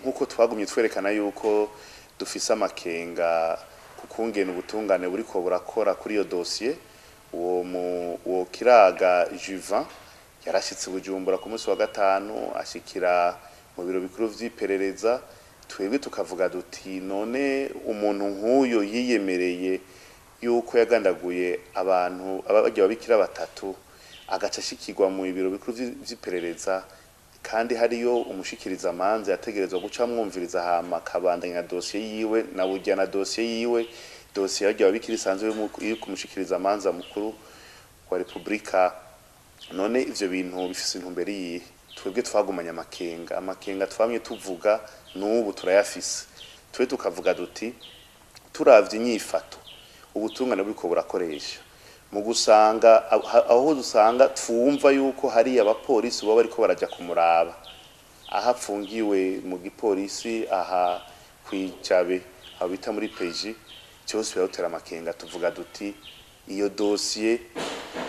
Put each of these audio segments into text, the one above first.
Nk'uko twagumye twerekana yuko dufise amakenga ku kungene ubutungane buriko burakora kuri iyo dosiye, uwo Kiraga Juvin yarashitse Bujumbura ku munsi wa gatanu, ashikira mu biro bikuru vy'iperereza. Twebwe tukavuga duti: none umuntu nk'uyo yiyemereye yuko yagandaguye abantu abagiye babikira batatu, agaca ashikirwa mu biro bikuru vy'iperereza, kandi hariyo umushikiriza amanza yategerezwa guca mwumviriza, hama akabandanya dosiye yiwe na burya na dosiye yiwe, dosiye yagiye babikira isanzwe iri kumushikiriza amanza mukuru wa Republika? None ivyo bintu bifise intumbero iyihe? Twebwe twagumanye amakenga, amakenga twamye tuvuga n'ubu turayafise. Twe tukavuga duti: turavye inyifato ubutungane buriko burakoresha mu gusanga aho dusanga twumva yuko hari abapolisi baba bariko baraja kumuraba aho apfungiwe mu gipolisi aha kwijabe, aho bita muri peji, cyose biradutera amakenga. Tuvuga duti: iyo dosiye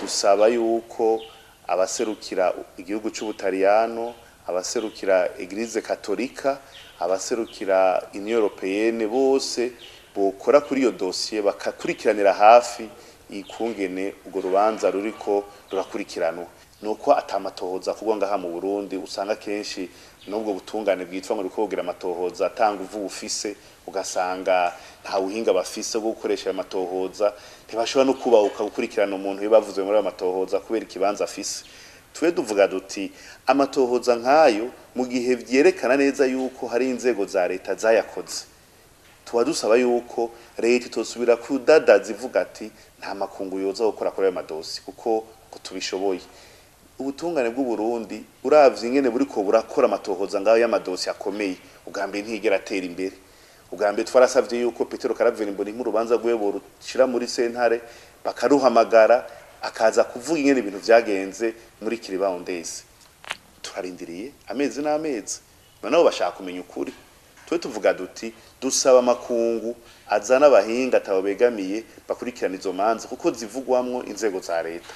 dusaba yuko abaserukira igihugu c'Ubutaliyano, abaserukira Eglise Katolika, abaserukira Union Européenne, bose bokora kuri iyo dosiye, bakakurikiranira hafi ikungene urwo rubanza ruriko rurakurikiranwa. Nuko atamatohoza kugwa ngaha mu Burundi, usanga kenshi nubwo butungane bwitwa ngo buriko bugira amatohoza atanga uvu bufise, ugasanga nta buhinga bafise bwo gukoresha ayo matohoza, ntibashobora no kubahuka gukurikirana umuntu iyo bavuze muri ayo matohoza kubera ikibanza afise. Twe duvuga duti: amatohoza nk'ayo, mu gihe vyerekana neza yuko hari inzego za leta zayakoze, tuba dusaba yuko leta itosubira kudadaza ivuga ati nta makungu yoza gukora kuri ayo madosi, kuko ngo tubishoboye. Ubutungane bw'u Burundi, uravye ingene buriko burakora amatohoza ngayo y'amadosi akomeye, ubwa mbere ntiyigera atera imbere. Ubwa mbere twarasavye yuko Petero Karaveri Mbonimpa urubanza rwiwe borushira muri sentare, bakaruhamagara akaza kuvuga ingene ibintu vyagenze muri Kiribaondezi. Turarindiriye amezi n'amezi, noneho bashaka kumenya ukuri. Twe tuvuga duti: dusaba amakungu azana abahinga atabo begamiye bakurikirana izo manza, kuko zivugwamwo inzego za leta.